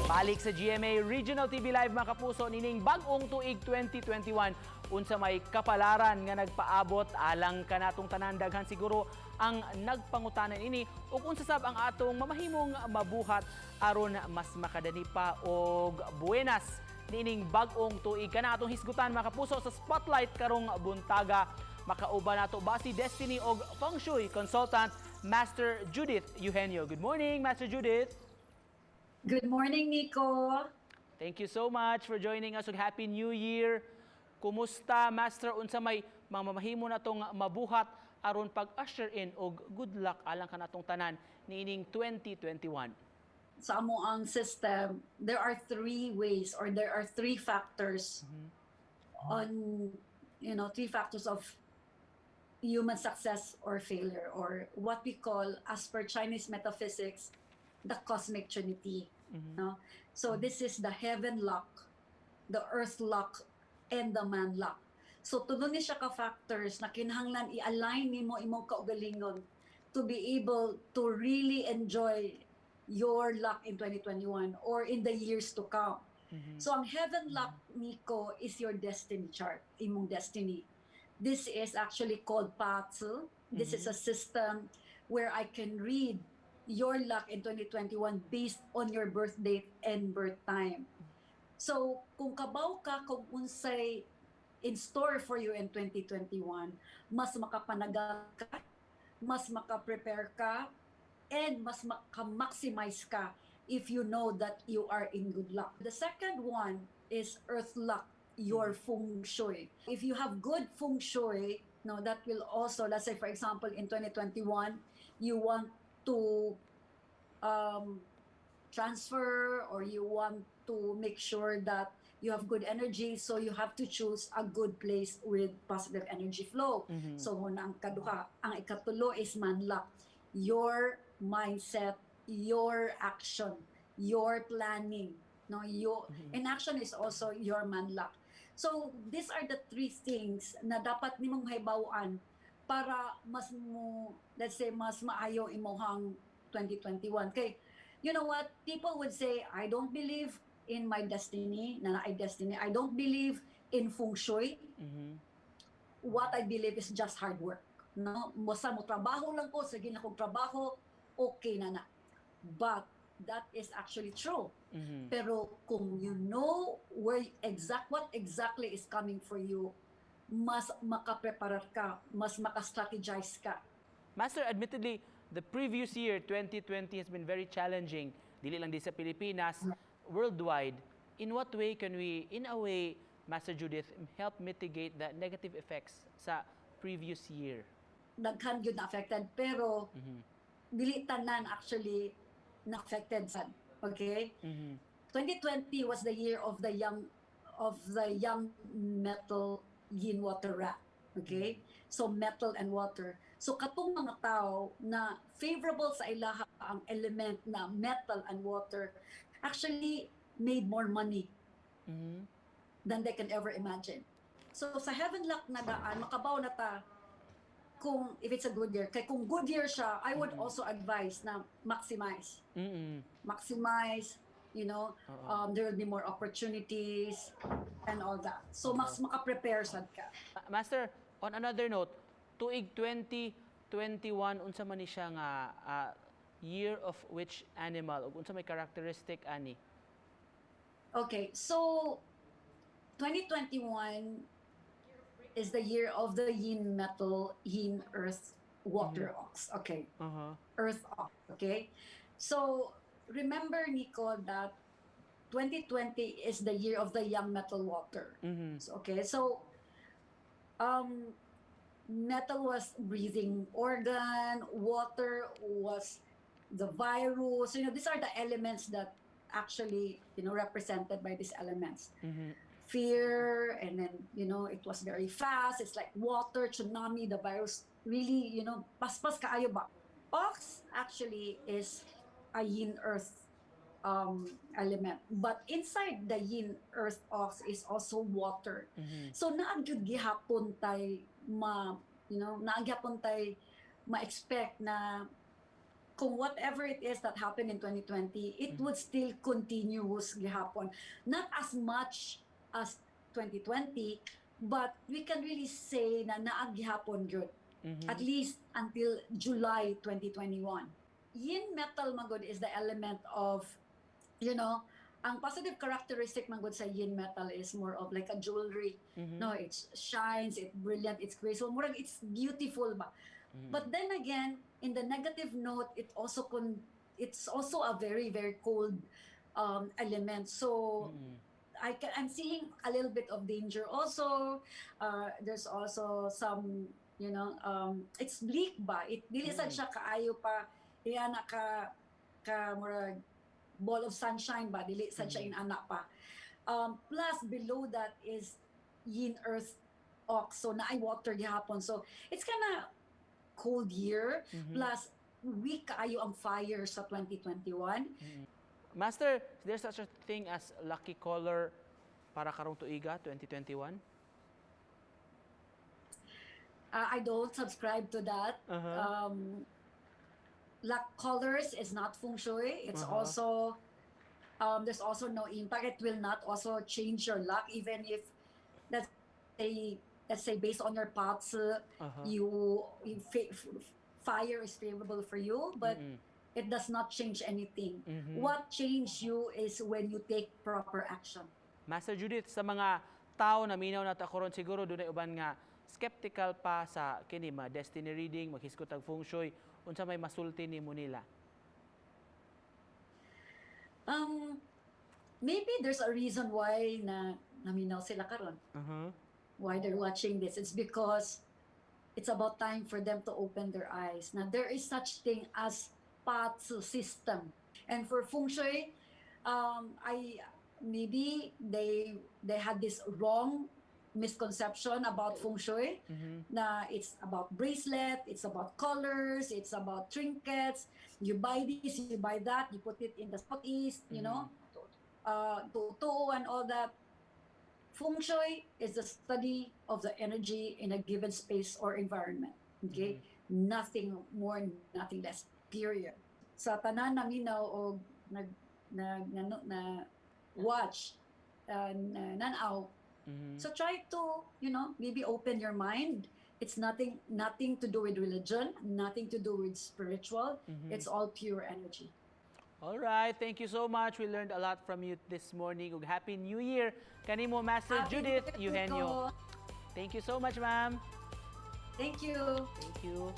Balik sa GMA Regional TV Live, mga kapuso, nining bag-ong tuig 2021. Unsa may kapalaran nga nagpaabot alang kanatong tanan? Daghan siguro ang nagpangutanan ini ug unsa sab ang atong mamahimong mabuhat aron mas makadani pa og buenas niining bag-ong tuig? Kana atong hisgutan, mga kapuso, sa Spotlight karong buntaga. Makauban nato ba si Destiny og Feng Shui consultant Master Judith Eugenio. Good morning, Master Judith. Good morning, Nico. Thank you so much for joining us ug Happy New Year. Kumusta, Master? Unsa may mga mamahimo natong mabuhat aron pag-usher in og good luck alang kanatong tanan niining 2021? Sa amoang system, there are three ways or there are three factors on, three factors of human success or failure, or what we call, as per Chinese metaphysics, the cosmic trinity. No? So this is the heaven luck, the earth luck, and the man luck. So tulo ni siya ka factors na kinahanglan i-align nimo imong kaugalingon to be able to really enjoy your luck in 2021 or in the years to come. So ang heaven luck, Nico, is your destiny chart, imong destiny. This is actually called 八字. This is a system where I can read your luck in 2021 based on your birth date and birth time. So, kung kabaw ka kung unsay in store for you in 2021, mas makapanagal ka, mas makaprepare ka, and mas maka-maximize ka if you know that you are in good luck. The second one is earth luck, your feng shui. If you have good feng shui, no, that will also, let's say, for example, in 2021, you want to transfer or you want to make sure that you have good energy, so you have to choose a good place with positive energy flow. So mao na ang kaduha. Ang ikatulo is man luck. Your mindset, your action, your planning. No, your in action is also your man luck. So these are the three things na dapat nimong mahibaw-an para mas mo, let's say, mas maayo imong 2021. Kay you know what people would say, "I don't believe in my destiny, na naay destiny. I don't believe in feng shui. What I believe is just hard work." No, basta mo trabaho lang ko, sige na kong trabaho, okay na na. But that is actually true. Pero kung you know where exact what exactly is coming for you, mas makapreparar ka, mas makastrategize ka. Master, admittedly, the previous year, 2020, has been very challenging. Dili lang di sa Pilipinas, worldwide. In what way can we, in a way, Master Judith, help mitigate the negative effects sa previous year? Daghan gyud na affected, pero dili tanan actually na affected sad. Okay? 2020 was the year of the yang metal yin water rat. Okay? So metal and water. So katong mga tao na favorable sa ilaha ang element na metal and water actually made more money than they can ever imagine. So sa heaven luck na daan, makabaw na ta kung if it's a good year. Kay kung good year siya, I would also advise na maximize. Maximize, Oo. There will be more opportunities and all that. So mas maka-prepare sad ka. Master, on another note, tuig 2021, unsa man ni siya nga year of which animal ug unsa may characteristic ani? Okay, so 2021 is the year of the yin metal, yin earth, water ox. Okay, earth ox. Okay, so remember, Nico, that 2020 is the year of the yang metal water. So, okay, so metal was breathing organ, water was the virus. These are the elements that actually, represented by these elements. Fear, and then, it was very fast. It's like water, tsunami, the virus really, paspas kaayo ba? Ox actually is a yin earth element. But inside the yin earth ox is also water. So naa gyud gihapon tay ma you know, naa gihapon tay ma-expect na Kung whatever it is that happened in 2020, it would still continuous gihapon. Not as much as 2020, but we can really say na naa gihapon gyud. At least until July 2021. Yin metal magod is the element of, ang positive characteristic magod sa yin metal is more of like a jewelry. No, it shines, it's brilliant, it's graceful, murag it's beautiful ba. But then again, in the negative note, it's also a very, very cold element. So I'm seeing a little bit of danger also. There's also some, it's bleak ba? It dili sad siya kaayo pa iyana ka murag ball of sunshine ba? Dili sad siya inana pa. Plus below that is yin earth ox. So naay water gihapon. So it's kind of cold year. Plus weak kaayo ang fire sa 2021. Master, is there such a thing as lucky color para karong tuiga 2021? I don't subscribe to that. Luck colors is not feng shui. It's also there's also no impact. It will not also change your luck, even if let's say based on your paths, fire is favorable for you, but it does not change anything. What change you is when you take proper action. Master Judith, sa mga tao na minaw na ta karon, siguro dunay uban nga skeptical pa sa kini ma destiny reading, maghisgot og feng shui, unsa may masulti nimo nila? Maybe there's a reason why na naminaw sila karon, why they're watching this. It's because it's about time for them to open their eyes. Now, there is such thing as 八字 system. And for feng shui, I maybe they had this wrong misconception about feng shui na it's about bracelet, it's about colors, it's about trinkets. You buy this, you buy that, you put it in the southeast, to and all that. Feng shui is the study of the energy in a given space or environment. Okay? Nothing more, nothing less. Period. Sa tanan naminaw o nag nag na, na watch na, nanaw. So try to maybe open your mind. It's nothing to do with religion, nothing to do with spiritual. It's all pure energy. All right, thank you so much. We learned a lot from you this morning. Ug Happy New Year kanimo, Master Happy Judith New Year, Eugenio. Kiko. Thank you so much, ma'am. Thank you. Thank you.